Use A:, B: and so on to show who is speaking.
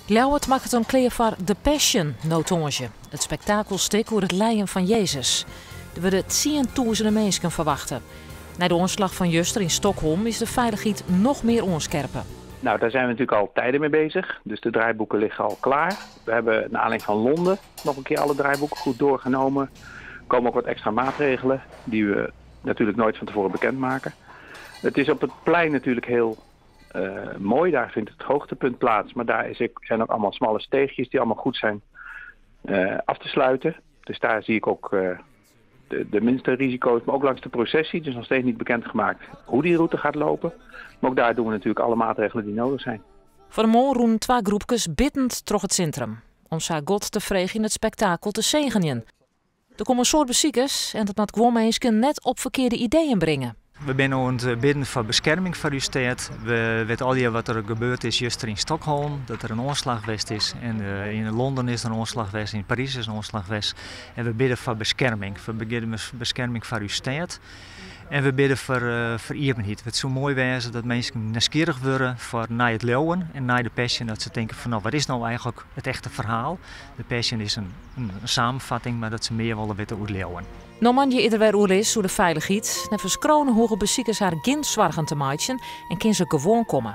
A: Ljouwert makket him klear foar The Passion, no tongersdei. It spektakelstik oer it lijen fan Jezus. Der wurde tsientûzenen minsken ferwachte. Nei de oanslach fan juster yn Stockholm is de feilichheid noch mear oanskerpe.
B: Nou, daar zijn we natuurlijk al tijden mee bezig. Dus de draaiboeken liggen al klaar. We hebben naar aanleiding van Londen nog een keer alle draaiboeken goed doorgenomen. Er komen ook wat extra maatregelen die we natuurlijk nooit van tevoren bekendmaken. Het is op het plein natuurlijk heel mooi. Daar vindt het hoogtepunt plaats. Maar daar zijn ook allemaal smalle steegjes die allemaal goed zijn af te sluiten. Dus daar zie ik ook de minste risico's. Maar ook langs de processie. Het is nog steeds niet bekendgemaakt hoe die route gaat lopen. Maar ook daar doen we natuurlijk alle maatregelen die nodig zijn.
A: Foar de moarn rûnen twa groepkes biddend troch it sintrum. Om sa God te freegjen it spektakel te segenjen. Der komme in soad besikers en dat moat guon minsken net op ferkearde ideeën bringe.
C: We binne oan it bidden foar beskerming foar ús stêd. We witte allegear wat der gebeurd is juster yn Stockholm, dat der in oanslach west is. En yn Londen is der in oanslach west, yn Parys is in oanslach west. En we bidde foar beskerming. We bidde beskerming foar ús stêd. En we bidde foar iepenheid. It soe moai wêze dat minsken nijsgjirrich wurde foar nei it leauwen en nei de Passion. Dat se tinke fan nou, wat is no eigentlik it echte ferhaal? De Passion is in samenvatting, mar dat se mear wolle witte oer it leauwen.
A: No moandei is der wer oerlis oer de feilichheid. Neffens Crone hoege besikers har gjin soargen te meitsjen en kinne se gewoan komme.